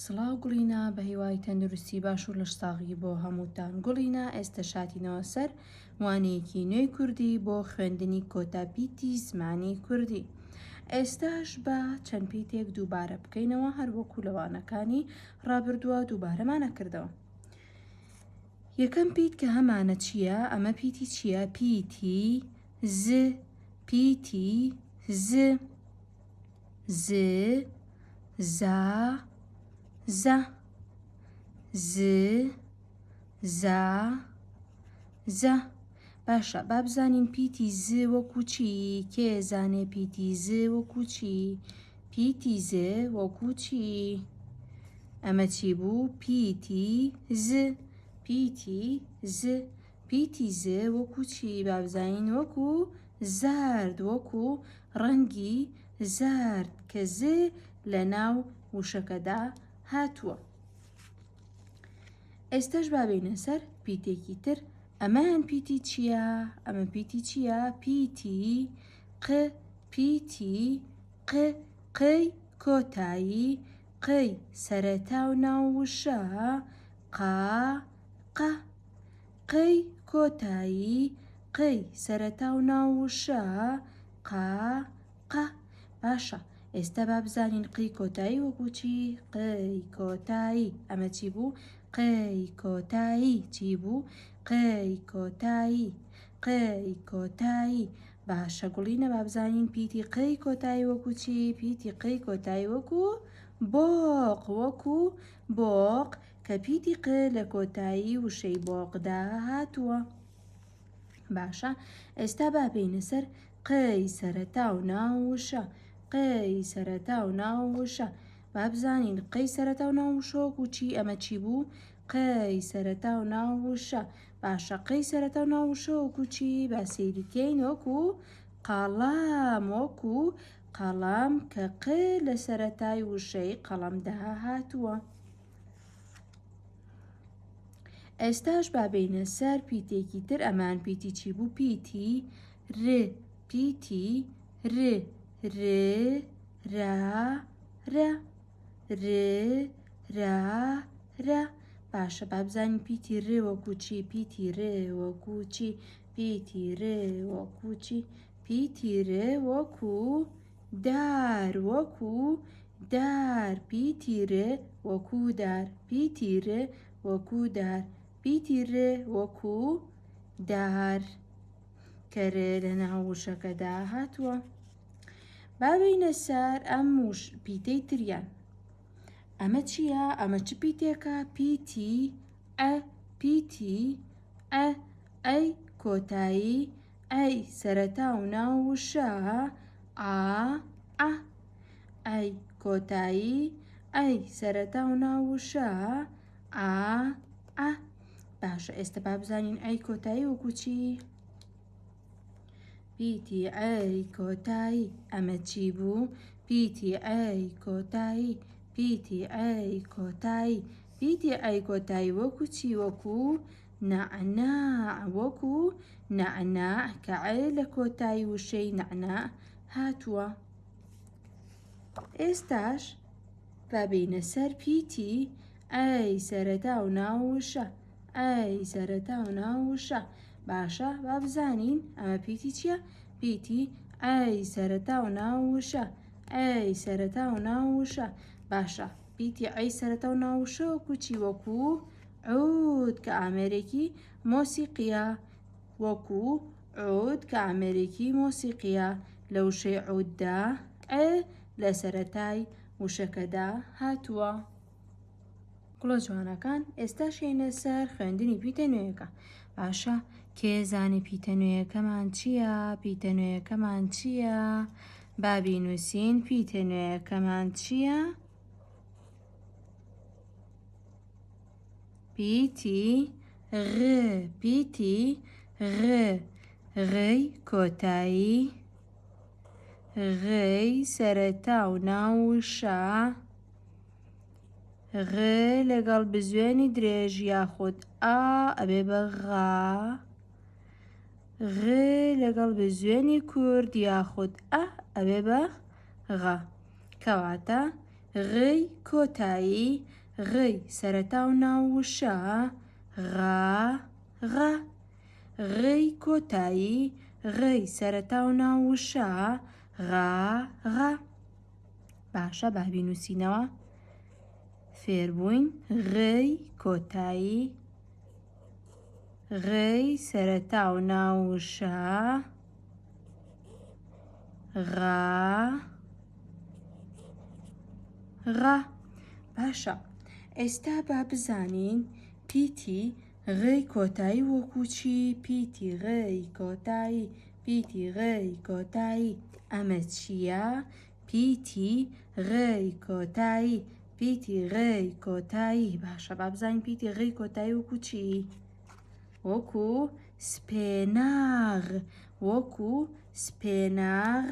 سڵاو گوڵینە بەهیوای تەندروستی باش و لەشساغی بۆ هەمووتان گوڵینە ئێستەش هاتینەوە سەر وانەیەکی نوێی کوردی بۆ خوێندنی کۆتا پیتی زمانی کوردی ئێستاش با چەند پیتێک دووبارە بکەینەوە هەر وەکو لە وانەکانی ڕابردووە دووبارەمانە کردەوە یەکەم پیت کە هەمانە چییە ئەمە پیتی چییە پیتی ز پیتی ز ز زا زە ز زا زە باشە با بزانین پیتی ز وەکو چی کێ زانێ پیتی ز وەکو چی پیتی ز وەکو چی ئەمە چی بوو پیتی ز پیتی ز پیتی ز وەکو چی با بزانین وەکو زەرد وەکو ڕەنگی زەرد کە ز لە ناو وشەکەدا هاتووە. ئێستاش با بێینە سەر پیتێکی تر ئەمەیان پیتی چییە؟ ئەمە پیتی چییە؟ پیتی ق پیتی ق قی کۆتایی قی سەرەتا و ناو وشە قا قە قی کۆتایی قی سەرەتا و ناو وشە قا قە باشە ئێستا با بزانین قی کۆتایی وەکو چی قی کۆتایی ئەمە چی بوو قی کۆتایی چی بوو قی کۆتایی قی کۆتایی باشە گوڵینە با بزانین پیتی قی کۆتایی وەکو چی پیتی قی کۆتایی وەکو بۆق وەکو بۆق کە پیتی ق لە کۆتایی وشەی بۆقدا هاتووە. باشە ئێستا با بێینە سەر قی سەرەتا و ناو وشە قی سەرەتا و ناو وشە با بزانین قی سەرەتا و ناو وشە وەکو چی ئەمە چی بوو قی سەرەتا و ناو وشە باشە قی سەرەتا و ناو وشە وەکو چی با سەیری کەین وەکو قەڵەم وەکو قەڵەم کە ق لە سەرەتای وشەی قەڵەمدا هاتووە. ئێستاش با بێینە سەر پیتێکی تر ئەمان پیتی چی بوو پیتی ر پیتی ر ر را رە ر را رە باشە با بزانین پیتی ر وەکو چی پیتی ر وەکو چی پیتی ر وەکو چی پیتی ر وەکو دار وەکو دار پیتی ر وەکو دار پیتی ر وەکو دار پیتی ر وەکو دار کە ر لە ناو وشەکەدا هاتووە. با بێینە سەر ئەم وش پیتەی تریان. ئەمە چییە؟ ئەمە چ پیتێکە؟ پیتی ئە پیتی ئە ئەی کۆتایی ئەی سەرەتا و ناو وشە ئا عە ئەی کۆتایی ئەی سەرەتا و ناو وشە ئا عە باشە ئێستا با بزانین ئەی کۆتایی وەکو چی پیتی ئەی کۆتایی ئەمە چی بوو پیتی ئەی کۆتایی پیتی ئەی کۆتایی پیتی ئەی کۆتایی وەکو چی وەکو نەعناع وەکو نەعناع کە ع لە کۆتایی وشەی نەعناع هاتووە. ئێستاش با بێینە سەر پیتی ئەی سەرەتا و ناو وشە ئەی سەرەتا و ناو وشە باشە با بزانین ئەمە پیتی چییە؟ پیتی ئەی سەرەتا و ناو وشە ئەی سەرەتا و ناو وشە باشە پیتی ئەی سەرەتا و ناو وشە وەکو چی وەکو عود کە ئامێرێکی مۆسیقییە وەکو عود کە ئامێرێکی مۆسیقییە لە وشەی عوددا ع لە سەرەتای وشەکەدا هاتووە. گوڵە جوانەکان ئێستاش یەینە سەر خوێندنی پیتە نوێیەکە باشە کێ زانی پیتە نوێیەکەمان چییە پیتە نوێیەکەمان چییە با بینووسین پیتە نوێیەکەمان چییە؟ پیتی غ پیتی غ غی کۆتایی غی سەرەتا و ناو وشە غ لەگەڵ بزوێنی درێژ یاخود ئا ئەبێ بە غا غ لەگەڵ بزوێنی کورد یاخود ئە ئەبێ بە غا کەواتە. غی کۆتایی، غی سەرەتا و ناو وشە، غا، غە. غی کۆتایی، غی سەرەتا و ناو وشە، غا، غە. باشە با بینووسینەوە. فێربووین غی کۆتایی، غی سەرەتا و ناو وشە، غا، غا. باشە ئێستا با بزانین پیتی غی کۆتایی وەکو چی؟ پیتی غی کۆتایی پیتی غی کۆتایی ئەمە چییە؟ پیتی غی کۆتایی پیتی غی کۆتایی باشە با بزانین پیتی غی کۆتایی وەکو چی؟ وەکو سپێناغ وەکو سپێناغ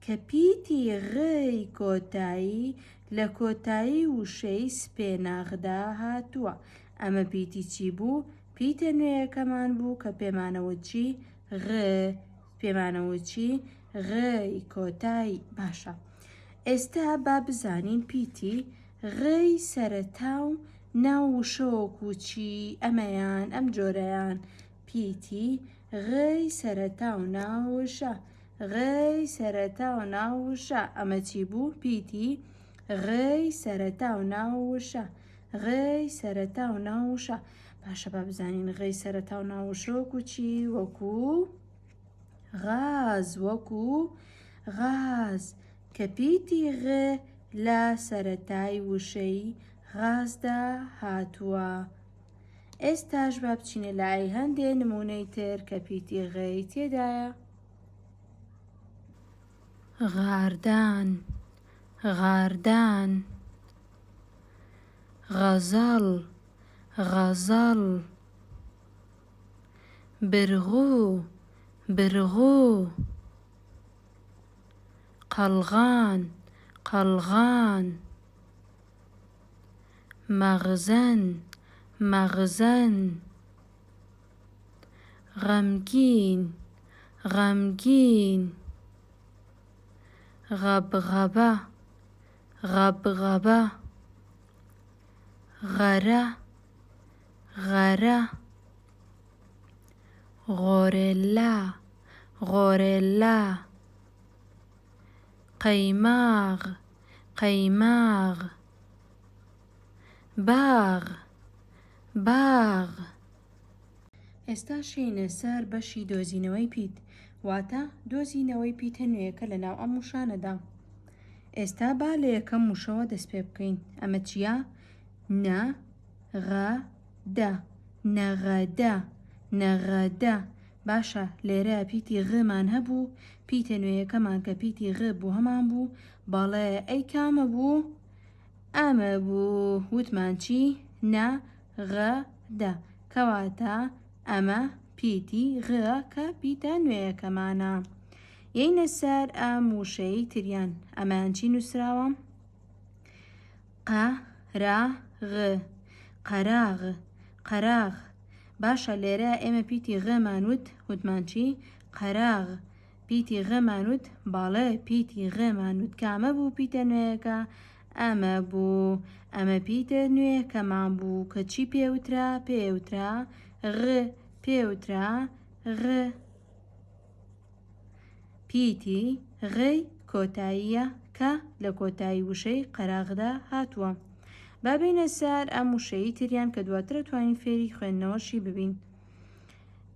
کە پیتی غی کۆتایی لە کۆتایی وشەی سپێناغدا هاتووە. ئەمە پیتی چی بوو؟ پیتە نوێیەکەمان بوو کە پێمانەوت چی؟ غ پێمانەوت چی؟ غی کۆتایی. باشە ئێستا با بزانین پیتی غی سەرەتا و ناو وشە وەکو چی؟ ئەمەیان ئەم جۆرەیان پیتی غی سەرەتا و ناو وشە غی سەرەتا و ناو وشە ئەمە چی بوو؟ پیتی غی سەرەتا و ناو وشە غی سەرەتا و ناو وشە باشە با بزانین غی سەرەتا و ناو وشە وەکو چی؟ وەکو غاز وەکو غاز کە پیتی غ لە سەرەتای وشەی غازدا هاتووە. ئێستاش با بچینە لای هەندێ نموونەی تر کە پیتی غی تێدایە. غاردان، غاردان، غەزەڵ، غەزەڵ، برغوو، برغوو، قەڵغان، قەڵغان. مەغزەن، مەغزەن. غەمگین، غەمگین. غەبغەبە، غەبغەبە. غەرە، غەرە. غۆرێلا، غۆرێلا. قەیماغ، قەیماغ. باغ، باغ. ئێستا شێینە سەر بەشی دۆزینەوەی پیت، واتە دۆزینەوەی پیتە نوێیەکە لە ناو ئەم وشانەدا. ئێستا با لە یەکەم وشەوە دەست پێ بکەین. ئەمە چییە؟ نە، غە، دە. نەغەدە، نەغەدە. باشە لێرە پیتی غ مان هەبوو، پیتە نوێیەکەمان کە پیتی غ بوو هەمان بوو، بەڵێ ئەی کامە بوو؟ ئەمە بوو وتمان چی؟ نە غ دە کەواتە ئەمە پیتی غ کە پیتە نوێیەکەمانە. یەینە سەر ئەم وشەی تریان ئەمەیان چی نووسراوە؟ قە را غ قەراغ قەراغ باشە لێرە ئێمە پیتی غ مان وت وتمان چی؟ قەراغ پیتی غ مان وت بەڵێ پیتی غ مان وت کامە بوو پیتە نوێیەکە؟ ئەمە بوو ئەمە پیتە نوێیەکەمان بوو کە چی پێوترا؟ پێوترا غ پێوترا غ پیتی غ کۆتاییە کە لە کۆتایی وشەی قەراغدا هاتووە. با بێینە سەر ئەم وشەی تریان کە دواتر توانین فێری خوێندنەوەشی ببین.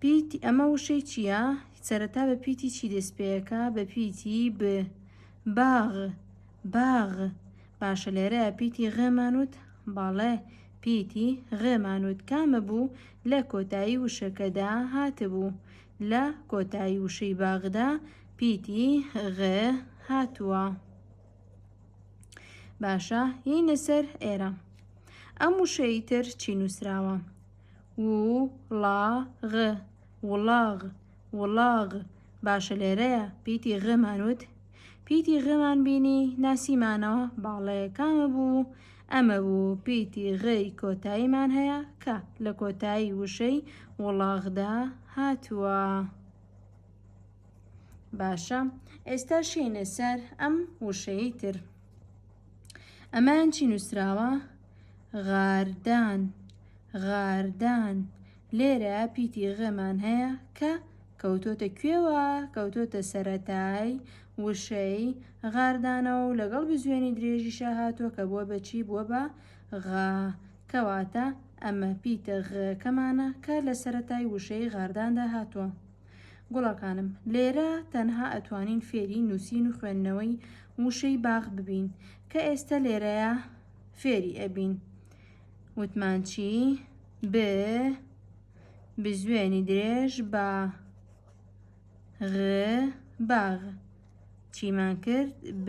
پیتی ئەمە وشەی چییە؟ سەرەتا بە پیتی چی دەست پێەکە؟ بە پیتی ب باغ باغ باشە لێرە پیتی غ مان وت بەڵێ پیتی غ مان وت کامە بوو لە کۆتایی وشەکەدا هاتبوو لە کۆتایی وشەی باغدا پیتی غ هاتووە. باشە یینە سەر ئێرە ئەم وشەی تر چی نووسراوە؟ وڵاغ وڵاغ وڵاغ باشە لێرەیە پیتی غ مان وت پیتی غ مان بینی ناسیمانەوە باڵێ کامە بوو ئەمە بوو پیتی غی کۆتاییمان هەیە کە لە کۆتایی وشەی وڵاغدا هاتووە. باشە ئێستا شێنە سەر ئەم وشەی تر. ئەمەیان چی نووسراوە؟ غاردان، غاردان. لێرە پیتی غ-مان هەیە کە کەوتۆتە کوێوە؟ کەوتۆتە سەرەتای وشەی غاردانەوە و لەگەڵ بزوێنی درێژیشا هاتووە کە بووە بە چی؟ بووە بە غا. کەواتە ئەمە پیتە غ-کەمانە کە لە سەرەتای وشەی غارداندا هاتووە. گوڵەکانم لێرە تەنها ئەتوانین فێری نووسین و خوێندنەوەی وشەی باخ ببین کە ئێستە لێرەیە فێری ئەبین. وتمان چی؟ ب بزوێنی درێژ بە غ باغ. چیمان کرد؟ ب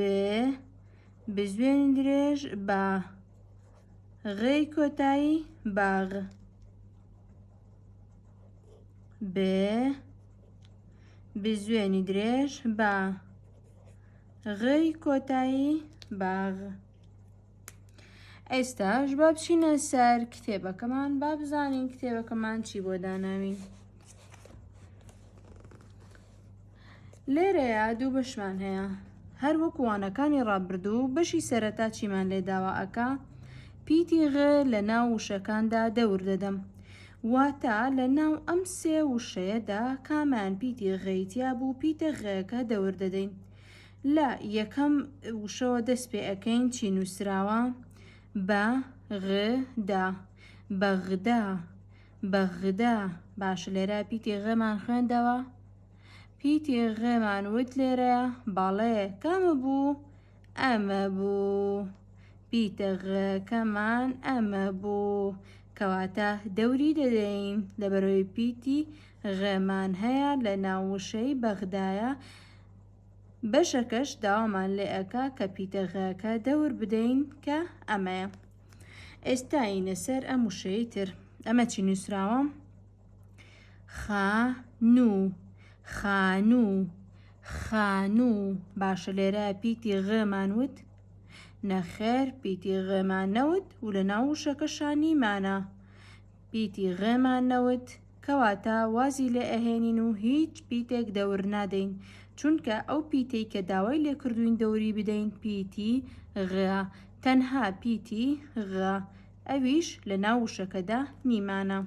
بزوێنی درێژ بە غی کۆتایی باغ. ب بزوێنی درێژ بە غی کۆتایی باغ. ئێستاش با بچینە سەر کتێبەکەمان با بزانین کتێبەکەمان چی بۆ داناوین. لێرەیە دوو بەشمان هەیە هەر وەکو وانەکانی ڕابردوو بەشی سەرەتا چیمان لێ داوا ئەکا پیتی غ لە ناو وشەکاندا دەور دەدەم واتە لە ناو ئەم سێ وشەیەدا کامیان پیتی غی تیا بوو پیتە غەکە دەور دەدەین لە یەکەم وشەوە دەست پێ ئەکەین چی نووسراوە بە غ دا بەغدا بەغدا باشە لێرە پیتی غمان خوێندەوە پیتی غمان وت لێرە بەڵێ کامە بوو ئەمە بوو پیتە غەکەمان ئەمە بوو کەواتە دەوری دەدەین لەبەرەوەی پیتی غمان هەیە لە ناو وشەی بەغدایە بەشەکەش داوامان لێ ئەکا کە پیتە غەکە دەور بدەین کە ئەمەیە. ئێستا یینە سەر ئەم وشەی تر. ئەمە چی نووسراوە؟ خانوو، خانوو، خانوو. باشە لێرە پیتی غ-مان وت؟ نەخێر پیتی غ-مان نەوت و لە ناو وشەکەشا نیمانە. پیتی غ-مان نەوت، کەواتە وازی لێ ئەهێنین و هیچ پیتێک دەور نادەین، چونکە ئەو پیتەی کە داوای لێ کردووین دەوری بدەین پیتی غ-ە، تەنها پیتی غ-ە، ئەویش لە ناو وشەکەدا نیمانە.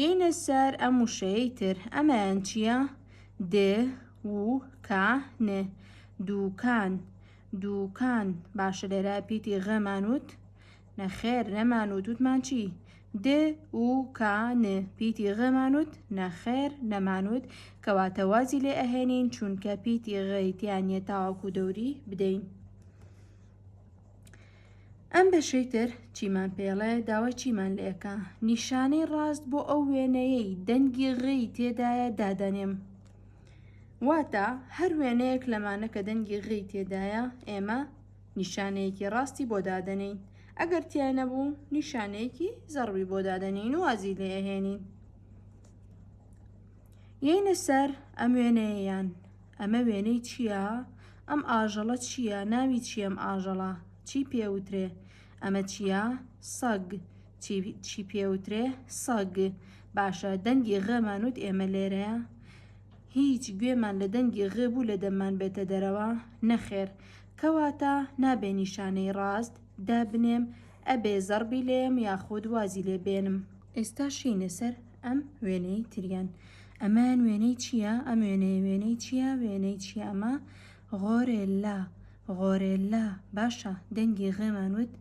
یەینە سەر ئەم وشەیەی تر، ئەمەیان چییە؟ د و کا ن، دووکان، دووکان. باشە لێرە پیتی غ-مان وت؟ نەخێر نەمان وت وتمان چی؟ د و ک ن پیتی غ مان وت؟ نەخێر نەمان وت کەواتە وازی لێ ئەهێنین چونکە پیتی غ ی تیا نیە تاوەکو دەوری بدەین. ئەم بەشەی تر چیمان پێڵێ داوای چیمان لێکە نیشانەی ڕاست بۆ ئەو وێنەیەی دەنگی غی تێدایە دادەنێم واتە هەر وێنەیەک لەمانە کە دەنگی غی تێدایە ئێمە نیشانەیەکی ڕاستی بۆ دادەنێین، ئەگەر تیا نەبوو نیشانەیەکی زەڕبی بۆ دادەنێین و وازی لێ ئەهێنین. یەینە سەر ئەم وێنەیەیان، ئەمە وێنەی چییە؟ ئەم ئاژەڵە چییە؟ ناوی چییە ئەم ئاژەڵە؟ چی پێوترێ؟ ئەمە چییە؟ سەگ. چی پێوترێ؟ سەگ. باشە دەنگی غەمان وت ئێمە لێرەیە هیچ گوێمان لە دەنگی غ بوو لە دەممان بێتە دەرەوە؟ نەخێر. کەواتە نابێ نیشانەی ڕاست دابنێم، ئەبێ زەڕبی لێم یاخود وازی لێ بێنم. ئێستا شینە سەر ئەم وێنەی تریان. ئەمەیان وێنەی چییە؟ ئەم وێنەیە وێنەی چییە؟ وێنەی چییە ئەمە؟ غۆرێلا، غۆرێلا. باشە دەنگی غ-مان وت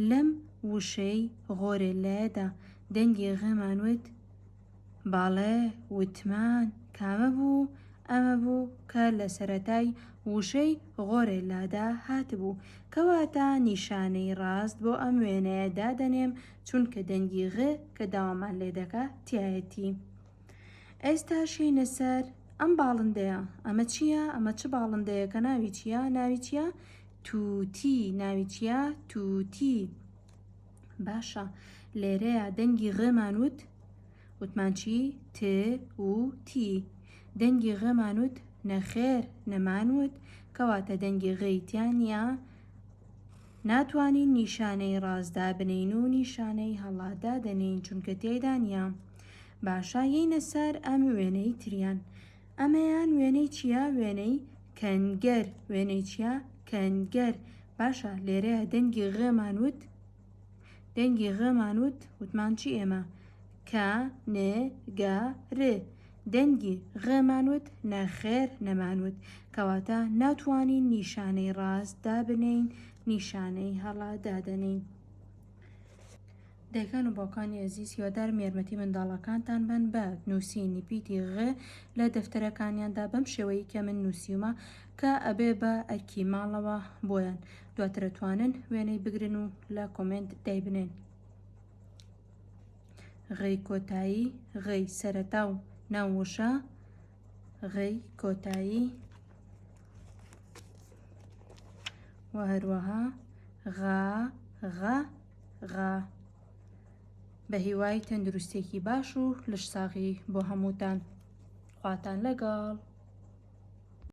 لەم وشەی غۆرێلایەدا دەنگی غ-مان وت؟ بەڵێ وتمان کامە بوو؟ ئەمە بوو کە لە سەرەتای وشەی غۆرێلادا هاتبوو. کەواتە نیشانەی ڕاست بۆ ئەم وێنەیە دادەنێم چونکە دەنگی غ کە داوامان لێ دەکا تیایەتی. ئێستاش یەینە سەر ئەم باڵندەیە. ئەمە چییە؟ ئەمە چ باڵندەیەکە؟ ناوی چییە؟ ناوی چییە؟ تووتی. ناوی چییە؟ تووتی. باشە لێرەیە دەنگی غ-مان وت وتمان چی؟ ت و تی. دەنگی غ-مان وت؟ نەخێر نەمان وت. کەواتە دەنگی غ-ی تیا نییە. ناتوانین نیشانەی ڕاست دابنێین و نیشانەی هەڵە دادەنێین چونکە تیایدا نییە. باشە یەینە سەر ئەم وێنەی تریان. ئەمەیان وێنەی چییە؟ وێنەی کەنگەر. وێنەی چییە؟ کەنگەر. باشە لێرەیە دەنگی غێمان وت دەنگی غێمان وت وتمان چی ئێمە کە نێ گە رێ دەنگی غێمان وت نەخێر نەمان وت کەواتە ناتوانین نیشانەی ڕاست دابنێین نیشانەی هەڵە دادەنێین. دایکان و باوکانی ئەزیز هیوادارم یارمەتی منداڵەکانتان بەن بە نووسینی پیتی غ لە دەفتەرەکانیاندا بەم شێوەی کە من نووسیومە کە ئەبێ بە ئەرکی ماڵەوە بۆیان دواتر ئەتوانن وێنەی بگرن و لە کۆمێنت دایبنێن. غی کۆتایی غی سەرەتا و ناو وشە غی کۆتایی و هەروەها غا غە غا بە هیوای تەندروستێکی باش و لەشساغی بۆ هەمووتان خواتان لەگەڵ.